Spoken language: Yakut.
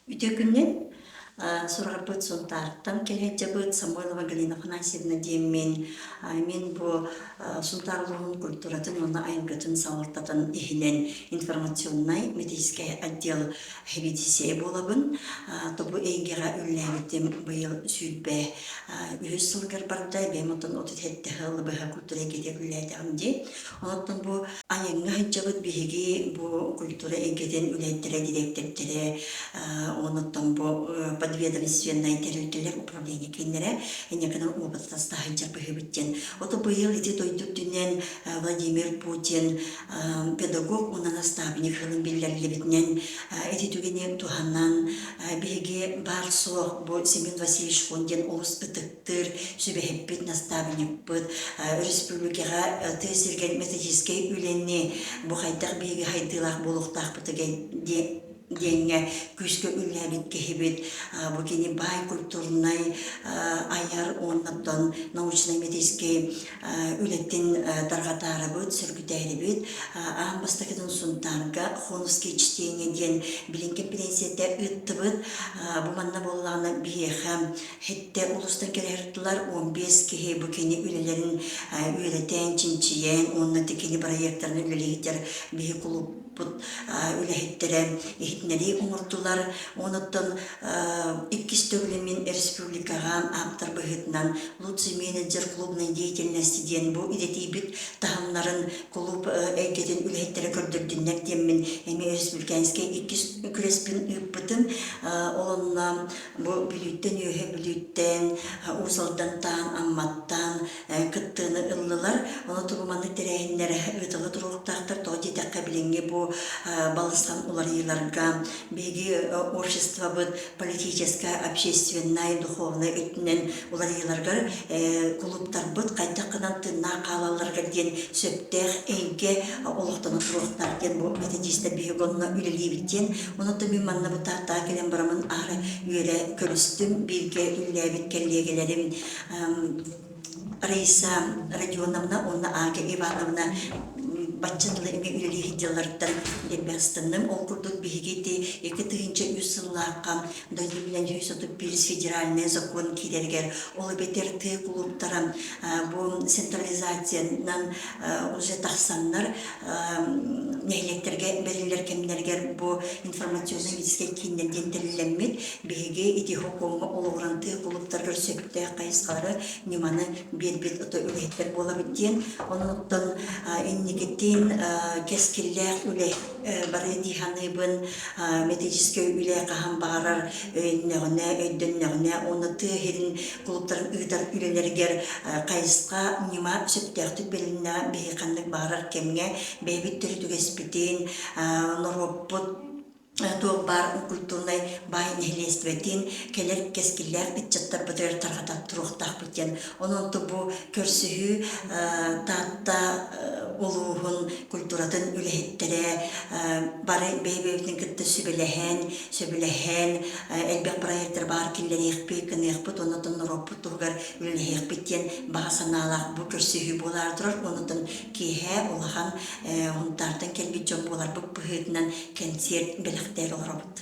Үтүө күнүнэн! Сураҕырбыт Сунтаартан кэлээччибит Самойлова Галина Афанасьевна диэммин. Мин бу Сунтаар улууһун культуратын уонна айылгытын салалтатын иһинэн информационнай методическай отдел сэбиэдиссэйэ буолабын. Тобу эйгэҕэ үлэлээбитим быйыл 23 сылыгар барда. Бэйэм оттон 37 сыл быһа культура эйгэтигэр үлэлээтэҕим дии. Онтон бу айаҥҥа сылдьабыт биһиги бу культура эйгэтин үлэһиттэрэ, дириэктэрдэрэ, онуттан бу подведомственнай тэрилтэлэр управление кииннэрэ инньэ уопутаста сылдьар быһыыбыт диэн. Ото быйыл ити дойду үрдүнэн Владимир Путин педагог уонна наставник сылын биллэриллибитинэн ити түгэни туһанан биһиги баар-суох бу Семен Васильевич Хон диэн олус ытык ытыктыыр сүбэһиппит, настаабынньыкпыт, республикаҕа тыа сиригэр методическай үлэни бу хайдах биһиги хайдыылаах буолуохтаахпытыгар диэҥҥэ күүскэ үлэлээбит киһибит. Бу кини баай культурнай айар уонна научнай-методическай үлэтин тарҕатаарыбыт, сөргүтээрибит. Аан бастакытын Сунтаарга Хоновские чтения диэн билин кэмпириэнсийэтэ ыыттыбыт. Бу манна буоллаҕына биһиэхэ Һиттэ улуустан кэлэһэртилэр 15 киһи бу кини үлэлэрин үөрэтэн, чинчийэн уонна кини бырайыактарын үлэлиһитэр биһи кулууппут үлэһиттэрэ иһитиннэрии оҥордулар. Онуттан иккис төгүлүн мин республикаҕа ааптар быһыытынан лучший менеджер клубной деятельности диэн бу идэтийбит таһымнарын кулууп эйгэтин үлэһиттэрэ көрдөрдүннэр диэммин эмиэ республиканскай иккис күрэспин ыыппытым. Ол онно Бу Бүлүүттэн Үөһэ Бүлүүттэн, Уус Алдантан, Амматтан кыттыыны ыллылар. Ону тугу маннык тэрээһиннэр ыытылла туруохтаахтар. Тоҕо диэтэххэ, билиҥҥи бу балысхан уларыйыыларга биһиги обществобыт политическай, общественнай, духовнай өттүнэн уларыйыыларыгар кулууптарбыт хайдах гынан тыыннаах хаалалларыгар диэн сөптөөх эйгэ олохтоно туруохтаах диэн бу методистар биһиги онно үлэлиибит диэн. Онон мин манна бу Тааттаҕа кэлэн бараммын аһара үөрэ көрүстүм. Бииргэ үлэлээбит кэллиэгэлэрим Раиса Родионовна уонна Ага Ивановна бачча тылы эмиэ үлэлии сылдьалларыттан дэлби астынным. Ол курдук биһиги ити 2003 сыллаахха дойду билэн 131 федеральный закон киирэригэр ол эбэтэр тыа кулууптара бу централизациянан уже тахсаннар нэһилиэктэргэ бэриллэр кэмнэригэр бу информационно-медицинскэй кииннэр диэн тэриллэммит биһиги ити сокуоҥҥа олоҕуран тыа кулууптарыгар сөптөөх хайысхалары ньыманы биэрбит ото үлэһиттэр буолабыт диэн оннуттан инникитин кэскиллээх үлэ барыа дии саныыбын. Методическай үлэ хаһан баҕарар өйөннөҕүнэ, өйдөннөҕүнэ уонна тыа сирин кулууптарын ыытар үлэлэригэр хайысха, ньыма сөптөөхтүк бэрилиннэҕэ биһиги ханнык баҕарар кэмҥэ бэйэбит төрүт үгэспитин, норуоппут туох баар культурнай баай нэһилиэстибэтин кэлэр кэскиллээх ыччаттарбытыгар тарҕата туруохтаахпыт диэн. Онон бу көрсүһүү Таатта улууһун культуратын үлэһиттэрэ бары бэйэ-бэйэбитин кытта сүбэлэһэн, сөбүлэһэн элбэх проектар баар киллэриэхпит, гыныахпыт уонна норуоппут туһугар үлэлэһиэхпит диэн баҕа санаалаах бу көрсүһүү буолаары турар. Онон киэһэ улахан Һунтаартан кэлбит дьон буоларбыт быһыытынан кэнсиэрт бэлэхтээр олоробут.